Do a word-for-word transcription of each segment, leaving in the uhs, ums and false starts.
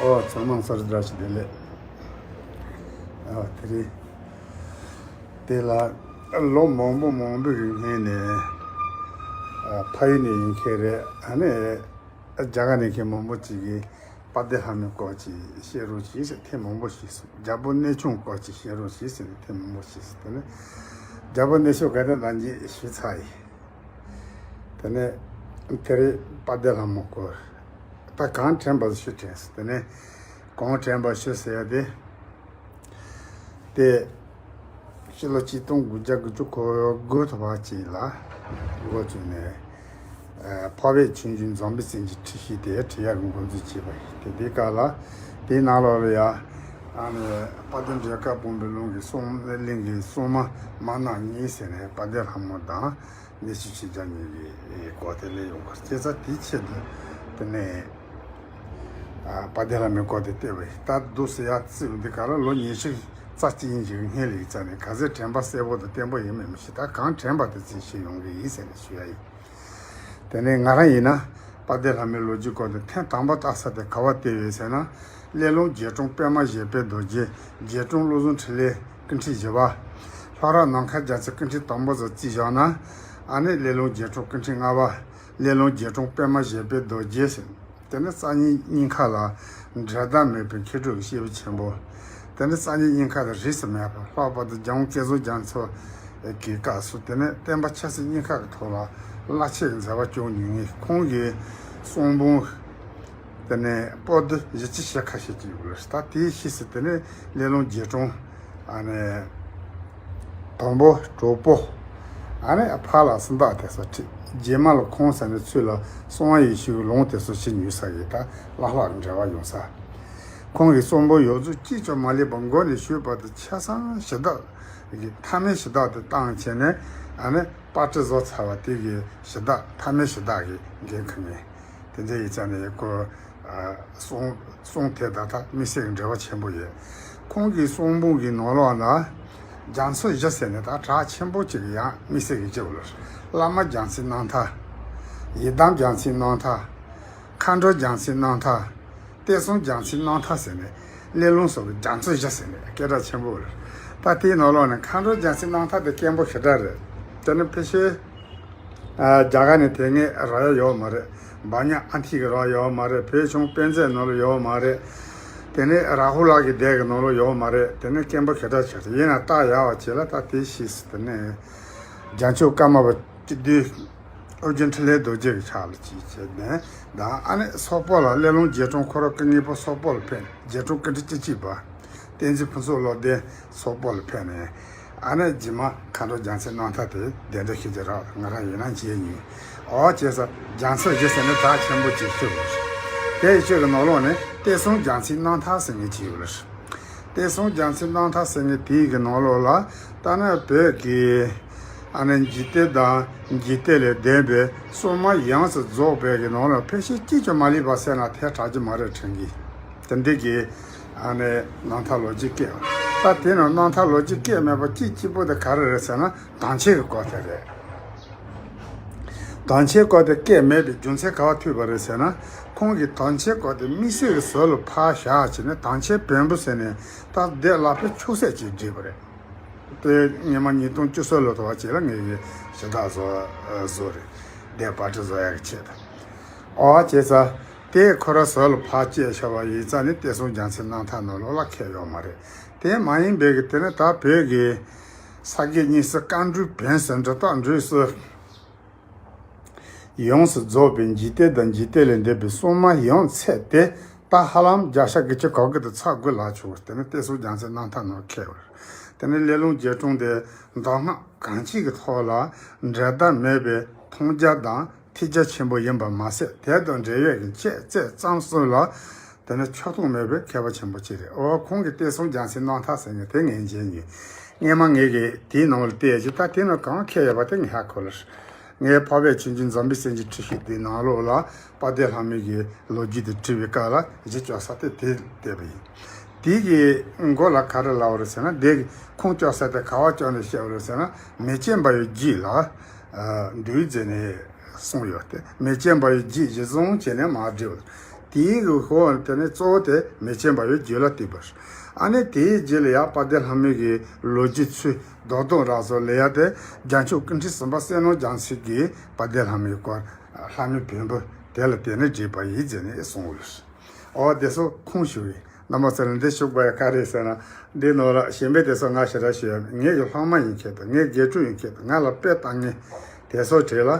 ཨོ་ཚང་མ་གསར་བསྒྲགས་ཞིག་དེ་ལས། ཨ་དེ་རེད། དེ་ལ་ལོ་མང་པོ་མང་པོ་གི་སྔོན་ནས་ཨ་ཕ་ཡུལ་ནས་ཡིན་མཁན་རེད། ཨ་ནི་རྒྱ་གར་ནས་མཁན་མང་པོ་ཅིག་གིས་དཔལ་ལྡན་ལྷ་མོའི་སྐོར་ཅིག་བཤད་རོགས་བྱེད་ཟེར་ཐེངས་མང་པོ་ཞིག་སོང་། རྒྱལ་པོ་གནས་ཆུང་སྐོར་ཅིག་བཤད་རོགས་བྱེད་ཟེར་ནས་ཐེངས་མང་པོ་ཞིག་སོང་། དེ་ནས་རྒྱལ་པོ་གནས་ཆུང་ག་དེ་ནང་བཞིན་ཞུས་ཚར་ཡིན། དེ་ནས་དེ་རིང་དཔལ་ལྡན་ལྷ་མོ་སྐོར། ད་གང་དྲན་པ་ཞུ་དྲན་སོང་། དེ་ནས་གང་དྲན་པ་ཞུ་ཟེར་ཡ་དེ། དེ་ཕྱི་ལོ་ཆིག་སྟོང་དགུ་བརྒྱ་དགུ་བཅུ་གོ་དགུ་ཐོག་བར་ཅིག་ལ་འགོ་བཙུགས་ནས་ཨ་འཕགས་པའི་ཆོས་འབྱུང་འཛམ་བུའི་སེམས་ཀྱི་ཁྲིད་ཞུས་དེ་ཁྲིད་ཡ་གི་འགོ་འཛུགས་བྱས་པ་ཡིན། དེ་དེའི་སྐབས་ལ་དེའི་ནང་ལོགས་ལ་ཡ་ཨ་ནི་དཔལ་ལྡན་འབྲས་དཀར་དཔོན་པོའི་གླིང་གི་སྲུང་གླིང་གི་སྲུང་མ་དམར་ནག་གཉིས་ཟེར་ནས་དཔལ་ལྡན་ལྷ་མོ་དང་། གནས་ཆུང་ཆོས་རྒྱལ་གཉིས་ཀྱི་སྐོར་དེ་སླེབས་ཡོང་བ་རེད། བྱས་ཙང་དེའི་ཆེད་དུ་དེ་ནས་ཨ་དཔལ་ལྡན་ལྷ་མོའི་སྐོར་དེ་བལྟས་པ་ཡིན། ད་འདུག་སེ་ཡར་བརྩིས་པ་འདི་ག་ལ་ལོ་ཉི་ཤུ་རྩ་གཅིག་ཡིན་ཞིག་སྔོན་ལ་ཡིན་ཙང་ནས་ག་ཚོད་དྲན་པ་གསལ་པོ་དང་བརྟན་པོ་ཡིན་མིན་མི་ཤེས། ད་གང་དྲན་པ་དེ་ཚོ་ཞུས་ཡོང་གི་ཡིན་ཟེར་ནས་ཞུ་ཡ་ཡིན། དེ་ནས་ང་རང་ཡིན་ན་དཔལ་ལྡན་ལྷ་མོའི་ལོ་རྒྱུས་སྐོར་དེ་ཐེངས་དང་པོ་བལྟ་ས་དེ་ག་པར་བལྟས་ཡོད་ཟེར་ན། སླེ་ལུང་རྗེ་དྲུང་པདྨ་བཞད་པའི་རྡོ་རྗེ། རྗེ་དྲུང་བློ་བཟང་འཕྲིན་ལས་སྐུ་ཕྲེང་བཞི་པ། ལྷོ་རབ་ནམ་མཁའ་རྒྱ་མཚོའི་སྐུ་ཕྲེང་དང་པོ་ཚོ་བརྩིས་བཞག་ན། ཨ་ནི་སླེ་ལུང་རྗེ་དྲུང་སྐུ་ཕྲེང་ལྔ་པ། སླེ་ལུང་རྗེ་དྲུང་པདྨ་བཞད་པའི་རྡོ་རྗེ་ཟེར། དེ་ནི་རྩ་བརྙན་གཉིས་ཀ་ལ་འགྲན་ཟླ་མེད་པའི་མཁས་གྲུབ་ཀྱི་སྐྱེས་བུ་ཆེན་པོ། དེ་ནི་རྩ་བརྙན་གཉིས་ཀ་ལ་རིས་སུ་མེད་པ། ལྷག་པར་དུ་རྒྱལ་དབང་བསྐྱེད་རྫོགས་རྒྱ་མཚོ་གི་སྐབས་སུ་དེ་ནི་བསྟན་པ་ཆབ་སྲིད་གཉིས་ཀ་གི་ཐོག་ལ་རླབས་ཆེན་གྱི་མཛད་པ་སྐྱོང་མྱོང་མཁན། ཁོང་གི་གསུང་འབུམ་དེ་ནས་པོ་ཏི་བཞི་བཅུ་ཞེ་ཁ་ཤས་ཅིག་ཡོད་རེད། ད་དེའི་ཕྱིས་སུ་དེ་ནས་སླེ་ལུང་རྗེ་དྲུང་ཨ་ནི་དང་པོ་གྲོགས་པོ། ཨ་ནི་ཕར་ལ་སུམ་རྟགས་དེ་ཚོ་ཁྲིད། རྗེས་མ་ལ་ཁོང་ཟེར་ནས་ཚུར་ལ་གསང་བ་ཡེ་ཤེས་ཀྱི་ལུང་དེ་ཚོ་ཞིག་ཉུལ་ས་ཡིན། ད་ལྷག་ལྷག་འབྲེལ་བ་ཡོང་ས། ཁོང་གི་གསུང་འབུམ་ཡོངས་རྫོགས་གཅིག་ཀྱང་མ་ལུས་པ་འགོ་ནས་མཇུག་བར་དུ་ཆ་ཚང་གཞི་བདག་གི་མཐའ་མའི་གཞི་བདག་དེ་བཏང་བྱས་ནས། ཨ་ནི་པར་སྐྲུན་བཟོ་ཚར་བ་དེ་གི་གཞི་བདག་མཐའ་མའི་གཞི་བདག་གི་འགན་འཁུར་མཁན། དེ་འདྲ་ཡིན་ཙང་ནས་ཁོ་ཨ་གསུང་གསུང་དེ་ད་ལྟ་དམིགས་བསལ་གྱི་འབྲེལ་བ་ཆེན་པོ་ཡོད། ཁོང་གི་གསུང་འབུམ་གྱི་ནང་ལོགས་ན་རྒྱ་མཚོ་བཞི་ཟེར་ནས་ད་གྲགས་ཆེན་པོ་གཅིག་གི་ཡང་དམིགས་བསལ་གྱི་སྐྱེས་བུ་ལ། བླ་མ་རྒྱལ་མཚན་སྣང་མཐའ། ཡི་དམ་རྒྱལ་མཚན་སྣང་མཐའ། མཁའ་འགྲོ་རྒྱལ་མཚན་སྣང་མཐའ། བསྟན་སྲུང་རྒྱལ་མཚན་སྣང་མཐའ་ཟེར་ནས་སླེ་ལུང་སོགས་ཀྱི་རྒྱ་མཚོ་བཞི་ཟེར་ནས་སྐད་གྲགས་ཆེན་པོ་རེད། ད་དེའི་ནང་ལོགས་ནས་མཁའ་འགྲོ་རྒྱལ་མཚན་སྣང་མཐའ་དེ་སྐད་འབོད་ཞེ་དྲག་རེད། དེ་ནི་ཕལ་ཆེར་ཨ་རྒྱ་གར་ནས་དེ་སྔའི་རག་ཡ་ཡོད་མ་རེད། བ་ཉག་ཨ་འཐིག་གི་རག་ཡོད་མ་རེད། བོད་གཞུང་དཔེ་མཛོད་ནང་ལ་ཡོད་མ་རེད། དེ་ནས་རཱ་ཧུ་ལ་གི་སྡེ་གི་ནང་ལ་ཡོད་མ་རེད། དེ་ནས་སྐད་འབོད་ཞེ་དྲག་ཆེ་རེད། ཡིན་ན་བལྟ་ཡག་པ་བྱས་ལ་ད་དེ་ཤེས་སུ་དེ་ནས་རྒྱལ་མཆོག་ཀརྨ་པ་སྤྱི་བདུད། ཨོ་རྒྱན་འཕྲིན་ལས་རྡོ་རྗེ་གི་ཕྱག་ལ་ཅིག་བྱས་ནས་དང་། ཨ་ནི་སོག་པོ་ལ་སླེ་ལུང་རྗེ་དྲུང་ཁོ་རང་སྐུ་དངོས་པོ་སོག་པོ་ལ་ཕེབས། རྗེ་དྲུང་སྐུ་ཕྲེང་བཅུ་གཅིག་པ་བསྟན་འཛིན་ཕུན་ཚོགས་བློ་ལྡན་སོག་པོ་ལ་ཕེབས་ནས། ཨ་ནི་རྗེས་མ་མཁའ་འགྲོ་རྒྱལ་མཚན་སྣང་མཐའ་དེ་གདན་འདྲེན་ཞུས་ཏེ་རག་ང་རང་ཡིན་ན་མཇལ་མྱོང་། འོ་བྱས་ཙང་རྒྱ་མཚོ་བཞི་ཟེར་ནས་གྲགས་ཆེན་པོ་ཅིག་ཤོད་དགོས། དེ་ཡི་ཆོས་ཀྱི་ནང་ལོགས་ནས་བསྟན་སྲུང་རྒྱལ་མཚན་སྣང་མཐའ་ཟེར་མཁན་ཅིག་ཡོད་ལ། བསྟན་སྲུང་རྒྱལ་མཚན་སྣང་མཐའ་ཟེར་མཁན་དེའི་གི་ནང་ལོགས་ལ་ད་ནི་བོད་ཀྱི་ཨ་ནི་འཇིག་རྟེན་དང་འཇིག་རྟེན་ལས་འདས་པའི་སྲུང་མ་ཡོངས་སུ་རྫོགས་པའི་གི་ནང་ལ་ཕལ་ཆེར་གཅིག་ཀྱང་མ་ལུས་པ་ཟེར་ན་ཐལ་དྲགས་ཀྱི་མ་རེད་དྲན་གི། དེ་འདྲའི་གི་ཨ་ནི་རྣམ་ཐར་ལོ་རྒྱུས་སྐད། ད་དེ་ནང་རྣམ་ཐར་ལོ་རྒྱུས་སྐད་མེད་པ་གཅིག་གཅིག་པོ་དེ་ག་རེ་རེད་ཟེར་ན་དམ་ཆོས་ཀྱི་སྐོར་དེ་རེད། དམ་ཆོས་སྐོར་དེ་སྐད་མེད་པའི་རྒྱུ་མཚན་ག་པར་ཐུག་པ་རེད་ཟེར་ན། ཁོང་གིས་དམ་ཆོས་སྐོར་དེ་དམིགས་བསལ་གྱི་ཟུར་ལ་ཕར་བཞག་བྱས་ནས་དམ་ཆོས་བོན་པོ་ཟེར་ནས་ད་སྡེ་ལ་ཕར་ཕྱོགས་གསལ་ཅིག་བསྒྲིགས་པ་རེད། དེ་སྔོན་མ་ཉིས་སྟོང་བཅུ་གསུམ་ལོ་དུ་བ་བྱས་ལ་ངས་ཀྱི་ཞུ་དག་བཟོ་བཟོ་རེད། སྡེ་པར་སྐྲུན་བཟོ་ཡག་གི་ཆེད་དུ། ཨོ་བྱས་ཙང་དེ་ཁོ་ར་ཟུར་ལ་ཕར་བཅད་བཞག་པ་ཡིན་ཙང་ནི་བསྟན་སྲུང་རྒྱལ་མཚན་རྣམ་ཐར་ནང་ལོགས་ལ་ཁེལ་ཡོད་མ་རེད། དེ་མ་ཡིན་པའི་གི་དེ་ནི་ད་བོད་ཀྱི་ས་དགེ་བསྙེན་གསོལ་བཀའ་འགྲོའི་བོན་ཟེར་འབྲི་སྟངས་འགྲོས་སུ། ཡོངས་སུ་རྫོགས་པའི་འཇིག་རྟེན་དང་འཇིག་རྟེན་ལས་འདས་པའི་སྲུང་མ་ཡོངས་ཚད་དེ་ད་ཧ་ལམ་བརྒྱ་ཆ་དགུ་བཅུ་གོ་དགུ་དང་ཚེག་དགུ་ལ་ཆུག་པ་དེ་ནི་བསྟན་སྲུང་རྒྱལ་མཚན་རྣམ་ཐར་ནང་ཁེལ་བ་རེད། དེ་ནི་སླེ་ལུང་རྗེ་དྲུང་དེ་མདོ་སྔགས་གང་ཅིའི་གི་ཐོག་ལ་འགྲན་ཟླ་མེད་པའི་མཐོང་རྒྱ་དང་ཐོས་རྒྱ་ཆེན་པོ་ཡིན་པ་མ་ཟད། དེ་དང་འབྲེལ་ཡོད་ཀྱི་བཅས་བཅས་ཙམ་གསུམ་ལ་དེ་ནི་ཕྱོགས་གཏོགས་མེད་པའི་མཁས་པ་ཆེན་པོ་ཅིག་རེད། འོ་ཁོང་གི་བསྟན་སྲུང་རྒྱལ་མཚན་རྣམ་ཐར་ཟེར་མཁན་དེ་ངས་མཇལ་མྱོང་། སྔོན་མ་ངས་གི་དེའི་ནང་ལ་བལྟས་ཀྱི་ད་དེ་ནང་གང་ཁེལ་ཡོད་པ་དེ་ངས་ཧ་གོ་ལ། ངས་འཕགས་པའི་ཆོས་འབྱུང་འཛམ་བུའི་སེམས་ཀྱི་ཁྲིད་ཞུས་དེའི་ནང་ལོགས་ལ་དཔལ་ལྡན་ལྷ་མོའི་གི་ལོ་རྒྱུས་དེ་བྲིས་པའི་སྐབས་ལ་གཞི་བཅོལ་ས་དེ་དེ་བལྟས་པ་ཡིན། དེའི་གི་མགོ་ལ་ག་རེ་ལབ་པ་རེད་ཟེར་ན། དེ་གི་ཁུངས་བཅོལ་ས་དེ་ག་པར་བཅོལ་ནས་བཤད་པ་རེད་ཟེར་ན། མེ་སྐྱོན་འབར་བའི་རྒྱུད་ལ་འདུལ་མཛད་ནས་གསུངས་ཡོད་དེ། མེ་སྐྱོན་འབར་བའི་རྒྱུད་གཞི་བཟུང་བྱས་ནས་མར་བྲིས་པ། དེའི་གི་འོག་དེ་ནས་གཙོ་བོ་དེ་མེ་ཆེན་འབར་བའི་རྒྱུད་ལ་བཏུས་པ་རེད། ཨ་ནི་དེའི་རྗེས་ལ་ཡང་དཔལ་ལྡན་ལྷ་མོའི་གི་ལོ་རྒྱུས་ཚུལ་རྡོག་རྡོག་རགས་སོགས་ལས་ཡ་དེ་རྒྱལ་མཆོག་ཀུན་འཕྲིན་སེམས་དཔའ་བསོད་ནམས་རྒྱ་མཚོས་ཀྱིས་དཔལ་ལྡན་ལྷ་མོའི་སྐོར་ལྷ་མོའི་བེམ་པོ་དེ་ལ་བརྟེན་ནས་བྲིས་པ་ཡིན་ཟེར་ནས་གསུངས་ཡོད། ཨོ་དེ་ཚོ་ཁུངས་ཞུ་བའི་རྣམ་པ་ཚོ་ལ་འདི་ཞུགས་པ་ཡ་ག་རེ་ཟེར་ན། འདི་ནང་ལ་གཞན་པའི་དེ་ཚོ་ང་ཞེ་དྲག་ཞུ་ཡ་མེད། ངེད་ཀྱི་སློབ་མ་ཡིན་མཁན་དང་ངའི་དགེ་ཕྲུག་ཡིན་མཁན་དང་ང་ལ་དཔེ་བལྟ་མཁན་དེ་ཚོ་གྲས་ལ་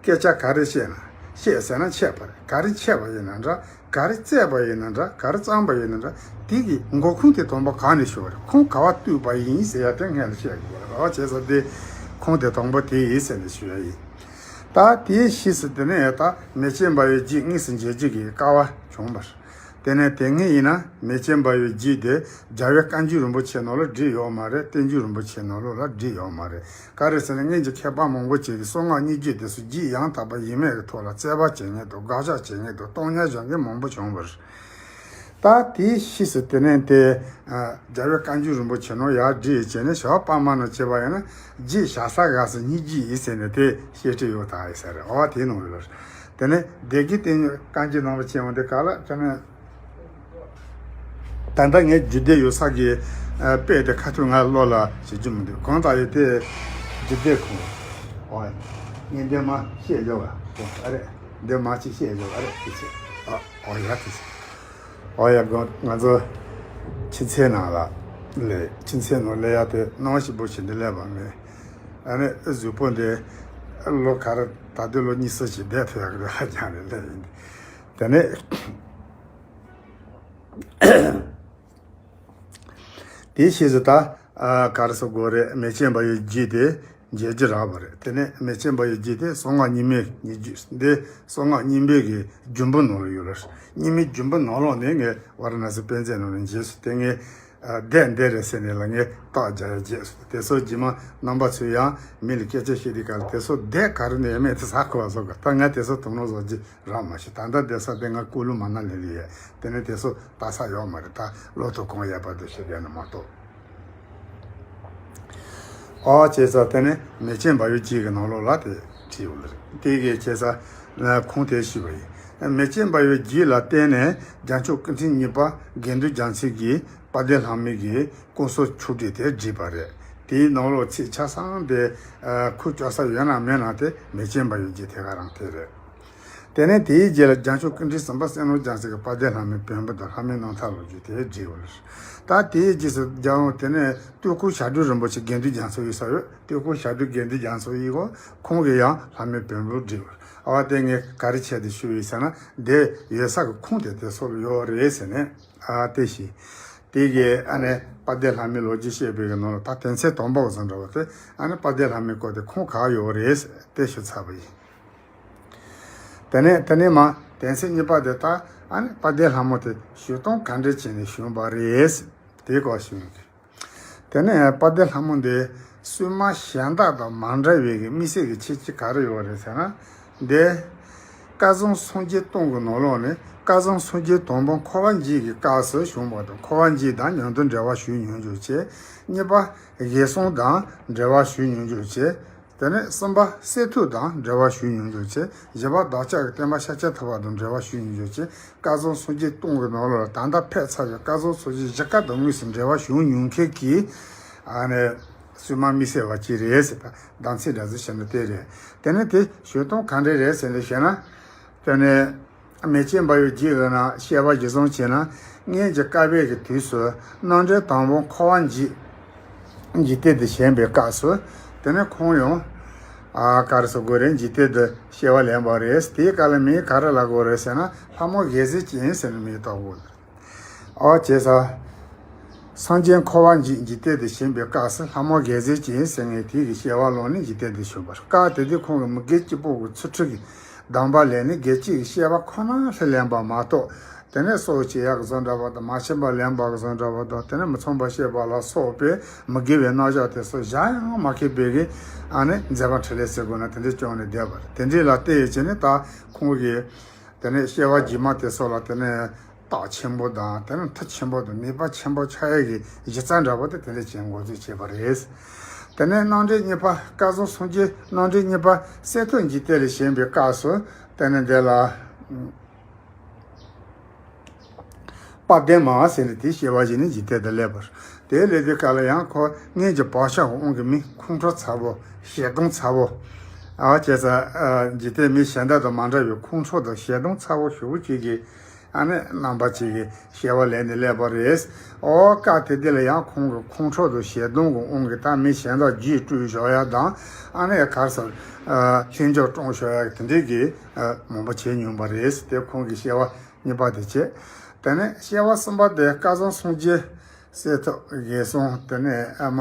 སྐད་ཆ་ག་རེ་བཤད་ན་བཤད་ཟེར་ན་འཆད་པ་རེད། ག་རེ་འཆད་པ་ཡིན་ན་འདྲ། ག་རེ་བཙལ་བ་ཡིན་ན་འདྲ། ག་རེ་བརྩམས་པ་ཡིན་ན་འདྲ། དེ་གི་འགོ་ཁུངས་དེ་དང་པོ་གང་ནས་ཞུགས་པ་རེད། ཁུངས་ག་བ་བཏུས་པ་ཡིན་ཟེར་ཡ་དེ་སྔོན་ལ་བཤད་དགོས་པ་རེད། ཨོ་བྱས་ཙང་དེ་ཁུངས་དེ་དང་པོ་དེ་ཡིན་ཟེར་ནས་ཞུ་ཡ་ཡིན། ད་དེའི་ཕྱིས་སུ་དེ་ནས་ད་མེ་ཆེན་འབར་བའི་རྒྱུད་དངོས་སུ་མཇལ་རྒྱུ་གི་སྐལ་བ་བྱུང་བ་རེད། དེ་ནས་དེ་སྔོན་ཡིན་ན་མེ་ཆེན་འབར་བའི་རྒྱུད་དེ་རྒྱལ་བའི་བཀའ་འགྱུར་རིན་པོ་ཆེ་ནང་ལ་བྲིས་ཡོད་མ་རེད། བསྟན་འགྱུར་རིན་པོ་ཆེ་ནང་ལོགས་ལ་བྲིས་ཡོད་མ་རེད། ག་རེ་ཟེར་ན་སྔོན་གྱི་མཁས་པ་མང་པོ་ཅིག་གིས་གསང་སྔགས་སྙན་བརྒྱུད་དེ་ཚོ་རྒྱུད་ཡང་དག་པ་ཡིན་མིན་གྱི་ཐོག་ལ་རྩོད་པ་བྱེད་མཁན་དང་དགག་བཞག་བྱེད་མཁན་དང་སྟོང་ཉར་བྱེད་མཁན་མང་པོ་བྱུང་བ་རེད། ད་དེའི་ཕྱིས་སུ་དེ་ནས་དེ་ཨ་རྒྱལ་བའི་བཀའ་འགྱུར་རིན་པོ་ཆེ་ནང་ཡར་བྲིས་བྱས་ནས་ཞོགས་པ་མ་ནང་བྱས་པ་ཡིན་ན་རྒྱུད་བཞག་ས་ག་སེ་སྙན་བརྒྱུད་ཡིན་ཟེར་ནས་དེ་བཤད་ཁྲིད་ཡོད་ད་ཡིན་ཟེར། ཨོ་དེའི་ནང་ཡོད་ལ། དེ་ནས་སྡེ་དགེ་བསྟན་འགྱུར་བཀའ་འགྱུར་ནང་ལ་བྱས་འོང་དེ་ག་ལ་དེ་ནས་ད་ལྟ་ངས་རྒྱུད་སྡེ་ཡོད་ས་གི་ཨ་དཔེ་དེ་ཁ་ཐུག་ང་བློ་ལ་བྱེད་རྒྱུ་མི་འདུག་གང་ལྟར་ཡོད་དེ་རྒྱུད་སྡེ་ཁོ་ཨོ་ངས་འདི་མ་བཤད་ཡོད་བ་ཨ་རེད། འདི་མ་ཅིག་བཤད་ཡོད་ཨ་རེད། དེ་ཚེ་ཨ་ཨོ་ཡ་དེ་ཚེ། ཨོ་ཡ་གོ་ང་ཚོ་ཁྱིམ་མཚེས་ནང་ལ་ལས་ཁྱིམ་མཚེས་ནང་ལས་ཡ་དེ་སྣང་ཞིབ་པོ་བྱེད་འདི་ལས་པ་མེད། ཨ་ནི་གཟུགས་པོ་འདི་ལོ་ག་རེ་ད་ལྟའི་ལོ་གཉིས་གསུམ་ཞིག་བསྡད་ཐུབ་ཡག་གི་ཧ་ཅང་རེད་ལས་ཡིན། དེ་ནས་དེའི་ཕྱིས་སུ་ད་ཨ་ག་རེ་ཟེར་དགོས་རེད། མེ་ཆེན་འབར་བའི་རྒྱུད་དེ་མཇལ་རྒྱུ་རག་པ་རེད། དེ་ནས་མེ་ཆེན་འབར་བའི་རྒྱུད་དེ་གསང་སྔགས་རྙིང་མའི་རྒྱུད་འདི་གསང་སྔགས་རྙིང་པའི་གི་རྒྱུད་པོ་ནང་ལ་ཡོད་རེད། རྙིང་མའི་རྒྱུད་པོ་ནང་ལོགས་ནས་ངས་ཝཱ་ར་ཎ་སི་དཔེ་མཛོད་ནང་ནས་མཇལ་སོང་། དེ་ངས་ཨ་བསྡད་འདི་རེད་ཟེར་ནས་ལ་ངས་རྟགས་རྒྱག་ཡ་བརྗེད་སོང་། དེ་ཚོ་རྗེས་མ་རྣམ་པ་ཚོས་ཡང་མི་ལ་སྐད་ཆ་བཤད་དུས་ག་ལ་དེ་ཚོ་བསྡད་ག་རེ་ནས་ཡོད་མེད་དེ་ཟ་གོ་བ་བཟོ་ག་ད་ང་དེ་ཚོ་དུམ་བུ་བཟོ་རྒྱུ་རག་མ་ཤེས། ད་ལྟ་བསྡད་ས་དེ་ང་ཀུ་ལུ་མ་ན་ལི་ལ་ཡོད། དེ་ནས་དེ་ཚོ་ལྟ་ས་ཡོད་མ་རེད། ད་ལོ་ཐོ་གང་ཡག་པ་དེ་ཤེས་ཡོད་ན་མ་གཏོགས། ཨོ་བྱས་ཙང་དེ་ནས་མེ་ཆེན་འབར་བའི་རྒྱུད་ཀྱི་ནང་ལོགས་ལ་དེ་བྲིས་ཡོད་ལ་རེད། དེ་གའི་བྱས་ཙང་ཁུངས་དེ་ཞུས་པ་ཡིན། མེ་ཆེན་འབར་བའི་རྒྱུད་ལ་བརྟེན་ནས་རྒྱལ་མཆོག་ཀུན་མཁྱེན་གཉིས་པ་དགེ་འདུན་རྒྱལ་མཚན་གྱིས་དཔལ་ལྡན་ལྷ་མོའི་གི་སྐུ་གསུང་ཆོས་སྒྲུབ་དེ་བྲིས་པ་རེད། དེའི་ནང་ལོགས་ཚིག་ཆ་ཚང་དེ་ཁུངས་བཅོལ་ས་ཡོད་ན་མེད་ན་དེ་མེ་ཆེན་འབར་བའི་རྒྱུད་དེ་ག་རང་དེ་རེད། དེ་ནས་དེའི་རྗེས་ལ་རྒྱལ་མཆོག་ཀུན་མཁྱེན་སེམས་དཔའ་བསོད་ནམས་རྒྱལ་མཚན་གྱིས་དཔལ་ལྡན་ལྷ་མོའི་བེམ་པོ་དང་ལྷ་མོའི་རྣམ་ཐར་ལོ་རྒྱུས་དེ་བྲིས་པ་རེད། ད་དེའི་རྗེས་སུ་རྒྱལ་དབང་དེ་ནས་སྟོད་འཁོར་ཞབས་དྲུང་རིན་པོ་ཆེ་དགེ་འདུན་རྒྱ་མཚོ་ཡིན་ས་ཡོད། སྟོད་འཁོར་ཞབས་དྲུང་དགེ་འདུན་རྒྱ་མཚོ་ཡིན་གོ། ཁོང་གིས་ཡང་ལྷ་མོའི་བེམ་པོ་བྲིས་པ་རེད། ཨ་བ་དེ་ངས་ག་རེ་བྱས་ཏེ་ཞུ་ཡིན་ཟེར་ན་འདི་ཡོད་ས་གི་ཁུངས་དེ་དེ་སོགས་ལ་ཡོད་རེད་ཟེར་ནས་ཨ་དེ་ཞིག་དེ་གའི་ཨ་ནི་དཔལ་ལྡན་ལྷ་མོའི་ལོ་རྒྱུས་བཤད་པའི་གི་ནང་ལ་ད་དོན་ཚན་དང་པོ་བཟོ་འདྲ་བ་དེ་ཨ་ནི་དཔལ་ལྡན་ལྷ་མོའི་སྐོར་དེ་ཁུངས་ག་ཡོད་རེད་དེ་ཞུ་ཚར་བ་ཡིན། དེ་ནས་དེ་ནས་མ་དོན་ཚན་གཉིས་པ་དེ་ད་ཨ་ནི་དཔལ་ལྡན་ལྷ་མོ་དེ་ཞུ་སྟངས་ག་འདྲ་བྱས་ནས་བྱུང་བ་རེད། དེ་སྐོར་ཞུ་ཡིན། དེ་ནས་དཔལ་ལྡན་ལྷ་མོ་འདི་སྲུང་མ་གཞན་དག་དང་མ་འདྲ་བའི་གི་དམིགས་བསལ་གྱི་ཁྱད་ཆོས་ག་རེ་ཡོད་རེད་ཟེར་ན། འདི་སྐལ་བཟང་སངས་རྒྱས་སྟོང་གི་ནང་ལོགས་ནས་སྐལ་བཟང་སངས་རྒྱས་དང་པོ་འཁོར་བ་འཇིག་གི་སྐབས་སུ་བྱུང་བ་དང་འཁོར་བ་འཇིག་དང་མྱང་འདས་འབྲེལ་བ་ཞུ་མྱོང་འཇུག་བྱེད། གཉིས་པ་བགེགས་སོང་དང་འབྲེལ་བ་ཞུ་མྱོང་འཇུག་བྱེད། དེ་ནས་གསུམ་པ་གསེར་ཐུབ་དང་འབྲེལ་བ་ཞུ་མྱོང་འཇུག་བྱེད། བཞི་པ་བདག་ཅག་གི་སྟོན་པ་ཤཱཀྱ་ཐུབ་པ་དང་འབྲེལ་བ་ཞུ་མྱོང་འཇུག་བྱེད། སྐལ་བཟང་སངས་རྒྱས་སྟོང་གི་ནང་ལོགས་ལ་ད་ལྟ་ཕེབས་ཚར་བའི་སྐལ་བཟང་སངས་རྒྱས་བཞི་ཀ་དང་དངོས་སུ་འབྲེལ་བ་བྱུང་མྱོང་མཁན་གྱི་ཨ་ནི་སྲུང་མ་དམིགས་བསལ་བ་ཅིག་རེད་ཟེར། ད་གདམས་ཚིག་འདྲ་ཟེར་བཤད་ན་དེ་རེད། དེ་ནས་དེ་ཞུ་སྟངས་ག་འདྲ་རེད་ཟེར་ནས་བཤད་ན། དེ་ནས་མེ་ལྕེ་འབར་བའི་རྒྱུད་ལ་ན་བཤད་པ་གཞིར་བཟུང་བྱས་ན་སྔོན་གྱི་བསྐལ་པའི་གི་དུས་སུ་རྣམ་འདྲེན་དང་པོ་འཁོར་བ་འཇིག་འཇིག་རྟེན་དུ་བྱོན་པའི་སྐབས་སུ་དེ་ནས་ཁོང་ཡང་ཨ་ག་རེ་ཟེར་དགོས་རེད། འཇིག་རྟེན་དུ་བྱོན་པ་ལེན་པ་རེད། དེའི་སྐབས་ལ་མིང་ག་རེ་ལབ་དགོས་རེད་ཟེར་ན་ལྷ་མོ་དགེ་ཚུལ་ཅན་ཟེར་ནས་མིང་བཏགས་དགོས། ཨོ་བྱས་ཙང་། སངས་རྒྱས་འཁོར་བ་འཇིག་འཇིག་རྟེན་དུ་བྱོན་པའི་སྐབས་སུ་ལྷ་མོ་དགེ་ཚུལ་ཅན་ཟེར་མཁན་དེ་གི་བྱ་བ་བླངས་ནས་འཇིག་རྟེན་དུ་བྱོན་པ་རེད། སྐབས་དེ་དུས་ཁོང་གིས་མི་དགེ་བཅུ་པོ་གི་ཚུལ་ཁྲིམས་ཀྱི་སྡོམ་པ་ལེན་ནས་དགེ་བཅུ་གི་བྱ་བ་ཁོ་ན་ལྷུར་ལེན་པ་མ་གཏོགས། དེ་ནས་སྲོག་བཅད་ཡག་གི་བཟོ་འདྲ་བ་དང་མ་བྱིན་པ་ལེན་པ་གི་བཟོ་འདྲ་བ་དང་དེ་ནས་མི་ཚངས་པ་སྤྱོད་པ་ལ་སོགས་པའི་མི་དགེ་བའི་རྣམ་གཞག་དེ་ཚོ་གཞན་ཡང་མ་མཁས་པའི་གི་ཨ་ནི་མཛད་པ་འཕྲིན་ལས་ཟེར་དགོས་ན་དེ་འདྲས་བྱུང་ནས་བསྡད་པ་རེད། དེ་འདྲས་ལ་བལྟས་ཡོད་ཅེ་ནས་ད་ཁོང་གིས། དེ་ནས་བྱ་བ་རྗེས་མ་དེ་ཚོ་ལ་དེ་ནས་རྟགས་ཆེན་པོ་དང་དེ་ནས་མཐུ་ཆེན་པོ་དང་ནུས་པ་ཆེན་པོ་ཆགས་ཡས་ཀྱི་གཞི་རྩ་འདྲ་པོ་དེ་དེ་འདྲ་ཅིག་འགོ་འཛུགས་བྱས་པ་རེད། དེ་ནས་རྣམ་འདྲེན་གཉིས་པ་སྐལ་བཟང་སངས་རྒྱས་རྣམ་འདྲེན་གཉིས་པ་གསེར་ཐུབ་འཇིག་རྟེན་ལ་བྱོན་པའི་སྐབས་སུ་དེ་ནས་འདི་ལ་ དཔལ་ལྡན་མ་ཟེར་ནས་དེའི་སྐྱེ་བ་བཞེས་ནས་འཇིག་རྟེན་དུ་སླེབས་པ་རེད། དེ་སླེབས་དུས་སྐབས་ལ་ཡང་ཁོ་སྔོན་གྱི་བག་ཆགས་ཀྱི་དབང་གིས་མི་ཁོང་ཁྲོ་ཚ་པོ། ཞེ་སྡང་ཚ་པོ། ཨ་བྱས་ཙང་འཇིག་རྟེན་མི་གཞན་དག་དང་མ་འདྲ་བའི་ཁོང་ཁྲོ་དང་ཞེ་སྡང་ཚ་པོ་ཞེ་པོ་ཅིག་གིས། ཨ་ནི་རྣམ་པ་ཅིག་གི་སྐྱེ་བ་ལེན་ནས་སླེབས་པ་རེད། ཨོ་སྐབས་དེ་དུས་ལ་ཡང་ཁོང་གི་ཁོང་ཁྲོ་དང་ཞེ་སྡང་གི་དབང་གིས་ད་མི་གཞན་དག་རྒྱུད་སྤྲོད་བཞག་ཡ་དང་། ཨ་ནི་ག་རེ་ཟེར། ལྷིང་འཇགས་བསྐྲུན་བཞག་ཡ་དེ་འདྲའི་གི་མང་པོ་བྱས་མྱོང་པ་རེད། དེ་ཁོང་གི་སྐྱེ་བ་གཉིས་པ་དེ་བྱས། དེ་ནས་སྐྱེ་བ་གསུམ་པ་དེ་སྐལ་བཟང་སངས་རྒྱས་གསེར་ཐུབ་འགས་སོང་། དེ་ནས་ཨ་མ་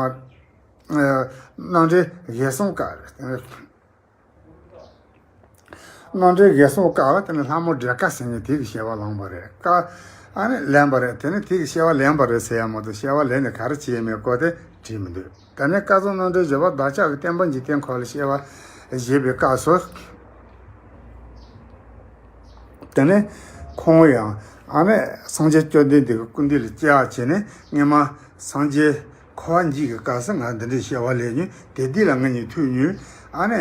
རྣམ་འདྲེན་འགས་སོང་སྐབས་རེད། དེ་ནས། རྣམ་འདྲེན་འགས་སོང་སྐབས་དེ་ནས་ལྷ་མོ་འབྲས་དཀར་ཟེར་མཁན་དེ་གི་སྐྱེ་བ་བླངས་པ་རེད། ཀ་ཨ་ནི་ལེན་པ་རེད། དེ་ནས་དེ་གི་སྐྱེ་བ་ལེན་པ་རེད་ཟེར་ཡ་མ་གཏོགས་སྐྱེ་བ་ལེན་ནས་ག་རེ་བྱས་མེད་སྐོར་དེ་བྲིས་མི་འདུག་དེ་ནས་སྐལ་བཟང་རྣམ་འདྲེན་བཞི་པ་བདག་ཅག་གི་བསྟན་པ་འཇིག་རྟེན་ཁམས་ལ་སྐྱེ་བ་བཞེས་པའི་སྐབས་སུ། དེ་ནས་ཁོང་ཡང་ཨ་ནི་སངས་རྒྱས་བཅོམ་ལྡན་འདས་ཀྱི་སྐུ་མདུན་ལ་བཅར་བྱས་ནས་སྔོན་མ་སངས་རྒྱས་འཁོར་བ་འཇིག་གི་སྐབས་སུ་ང་འདི་འདྲའི་སྐྱེ་བ་ལེན་མྱོང་། དེ་དུས་ལ་ང་གཉིས་ཐུག་མྱོང་། ཨ་ནི་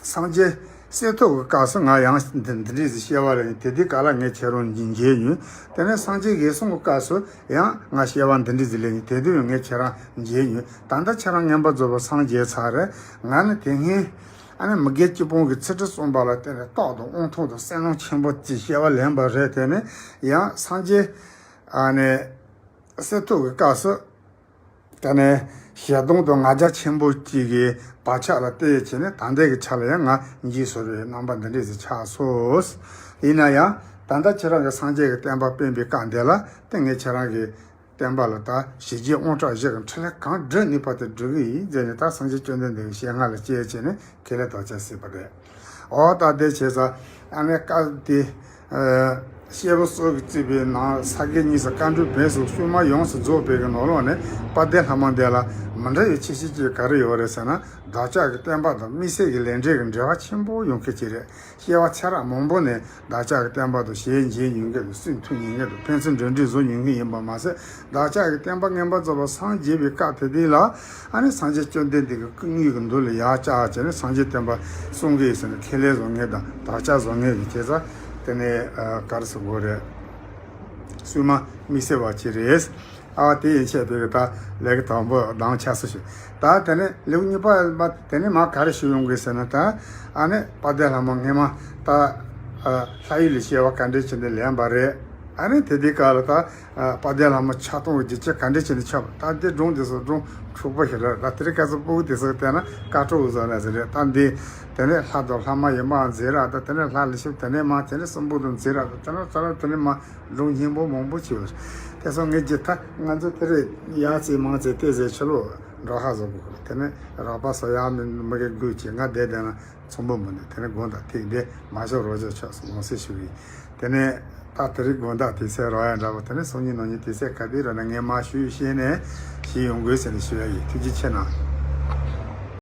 སངས་རྒྱས་གསེར་ཐུབ་ཀྱི་སྐབས་སུ་ང་ཡང་འདི་འདི་འདྲའི་ཞིག་སྐྱེ་བ་ལེན་མྱོང་། དེ་དུས་ག་ལ་ངས་ཁྱེད་རང་མཇལ་མྱོང་། དེ་ནས་སངས་རྒྱས་འགས་སོང་གི་སྐབས་སུ་ཡང་ང་སྐྱེ་བ་འདི་འདྲའི་ཞིག་ལེན་མྱོང་། དེ་དུས་ངས་ཁྱེད་རང་མཇལ་མྱོང་། ད་ལྟ་ཁྱེད་རང་མངོན་པ་རྫོགས་པར་སངས་རྒྱས་ཚར་རེད། ང་ནི་དེ་སྔོན་ཨ་ནི་མི་དགེ་བཅུ་སྤོང་གི་ཚུལ་ཁྲིམས་བསྲུངས་པ་ལ་བརྟེན་ནས་རྟག་ཏུ་དབང་ཐང་དང་སེམས་ནང་ཆེན་པོ་ཅིག་སྐྱེ་བ་ལེན་པ་རེད། དེ་ནས་ཡང་སངས་རྒྱས་ཨ་ནི་གསེར་ཐུབ་ཀྱི་སྐབས་སུ། དེ་ནས་ཞེ་སྡང་དང་ང་རྒྱལ་ཆེན་པོ་གཅིག་གི་བག་ཆགས་ལ་བརྟེན་བྱས་ནས་ད་ལྟའི་གི་ཆ་ལ་ཡང་ང་འཇིགས་སོ་བའི་རྣམ་པ་འདི་འདྲས་ཞིག་ཆགས་སོང་། ཡིན་ན་ཡང་ད་ལྟ་ཁྱེད་རང་གི་སངས་རྒྱས་ཀྱི་བསྟན་པ་སྤེལ་བའི་སྐབས་འདི་ལ་དེ་ངས་ཁྱེད་རང་གི་བསྟན་པ་ལ་ད་ཞི་རྒྱས་དབང་དྲག་བཞི་གི་འཕྲིན་ལས་གང་སྒྲུབ་ནུས་པ་དེ་སྒྲུབ་ཀྱི་ཡིན་ཟེར་ནས། ད་སངས་རྒྱས་བཅོམ་ལྡན་འདས་ཀྱི་ཞལ་སྔ་ལ་བཅར་བྱས་ནས་ཁས་ལེན་དག་ཆ་བྱས་པ་རེད། འོ་ད་དེ་བྱས་ཙང་ཨ་ནི་སྐབས་དེ། ཨ་སྐྱེས་བུ་སོགས་ཀྱིས་གཙོས་པའི་ནང་ས་དགེ་གཉིས་སུ་བཀའ་འགྲུབ་བོན་སོགས་ཤུལ་མ་ཡོངས་སུ་རྫོགས་པའི་གི་ནང་ལོགས་ནས་དཔལ་ལྡན་ལྷ་མོ་འདི་ལ་མི་འདྲ་བའི་ཁྱད་ཆོས་ཅིག་ག་རེ་ཡོད་རེད་ཟེར་ན། བདག་ཅག་གི་བསྟན་པ་དང་དམིགས་བསལ་གྱི་ལས་འབྲས་ཀྱི་འབྲེལ་བ་ཆེན་པོ་ཡོང་མཁན་ཅིག་རེད། སྐྱེ་བ་ཚེ་རབས་མང་པོ་ནས་བདག་ཅག་གི་བསྟན་པ་དང་ཞལ་མཇལ་མྱོང་མཁན་དང་སེམས་ཐུགས་མཉེས་མཁན་དང་ཕན་ཚུན་འབྲེལ་འདྲིས་བཟོ་མྱོང་མཁན་ཡིན་པ་མ་ཟད། བདག་ཅག་གི་བསྟན་པ་མངོན་པར་རྫོགས་པར་སངས་རྒྱས་པའི་སྐབས་དེ་དུས་ལ་ཨ་ནི་སངས་རྒྱས་བཅོམ་ལྡན་འདས་ཀྱི་སྐུ་དངོས་ཀྱི་མདུན་ལ་ཡར་བཅར་བྱས་ནས་སངས་རྒྱས་བསྟན་པ་སྲུང་གི་ཡིན་ཟེར་ནས་ཁས་ལེན་བཟོ་མཁན་དང་དག་ཆ་བཟོ་མཁན་གྱི་བྱས་ཙང་། དེ་ནས་ཨ་ག་རེ་ཟེར་དགོས་རེད། སྲུང་མ་དམིགས་བསལ་བ་ཅིག་རེད། ཨ་དེ་ཡན་ཆད་པའི་ད་ལེའུ་དང་པོ་དང་ཆ་སུ་ཞུ། ད་དེ་ནས་ལེའུ་གཉིས་པ་ལ་དེ་ནས་མ་ག་རེ་ཞུ་ཡོང་གི་ཟེར་ན། ད་ཨ་ནི་དཔལ་ལྡན་ལྷ་མོ་སྔོན་མ་ད་ཨ་ལྷ་ཡུལ་ལ་སྐྱེ་བ་ག་འདྲས་བྱས་ནས་ལེན་པ་རེད། ཨ་ནི་དེ་དུས་སྐབས་ལ་ད་ཨ་དཔལ་ལྡན་ལྷ་མོ་ཆགས་སྡང་གི་རྒྱུ་རྐྱེན་ག་འདྲས་བྱས་ནས་ཆགས་པ། ད་དེ་སྒྲུང་དེ་ཚོ་སྒྲུང་འཁྲུག་པོ་ཞིག་རེད། ད་དེ་རིང་ཁ་སང་སྤུ་གུ་དེ་ཚོ་བལྟས་ན་དཀར་སྤྲོ་བཟོ་ན་ཟེར་རེད། ད་འདི་དེ་ནས་ལྷ་དང་ལྷ་མ་ཡིན་པའང་མཛད་རབས་དང་། དེ་ནས་ལྷ་ལས་ཤུལ་དེ་ནས་མ་དེ་ནས་སྲིན་པོ་དང་མཛད་རབས་དང་། དེ་ནས་ཚ་རབས་དེ་ནས་མ། སྒྲུང་སྙན་པོ་མང་པོ་བྱས་པ་རེད། དེ་སོང་ངས་ཀྱི་ད་ང་ཚོ་དེ་རེད། ཡ་ཙི་མང་ཙི་དེ་ཟེར་ཕྱི་ལོགས་འགྲོ་ཧ་བཟོ་དགོས་རེད། དེ་ནས་རོགས་པ་སོ་ཡ་མི་མི་གི་དགོས་ཀྱི་ང་བསྡད་བསྡད་ན་ཚོང་པོ་མི་འདུག་དེ་ནས་དགོང་དག་ཐིག་འདི་མ་ཞོག་རོགས་ཅོག་ཆོག་སོང་ངོ་ཟེར་ཞུ་གི་ཡིན། དེ་ནས་ད་དེ་རིང་དགོང་དག་དུས་ཚོད་རག་ཡ་འདྲ་པོ། དེ་ནས་སང་ཉིན་གནངས་ཉིན་དུས་ཚོད་ག་དུས་རག་ན་ངས་མ་ཞུས་ཤེས་ནས་ཞུས་ཡོང་དགོས་ཟེར་ནས་ཞུ་ཡ་ཡིན། ཐུགས་རྗེ་ཆེ་གནང་།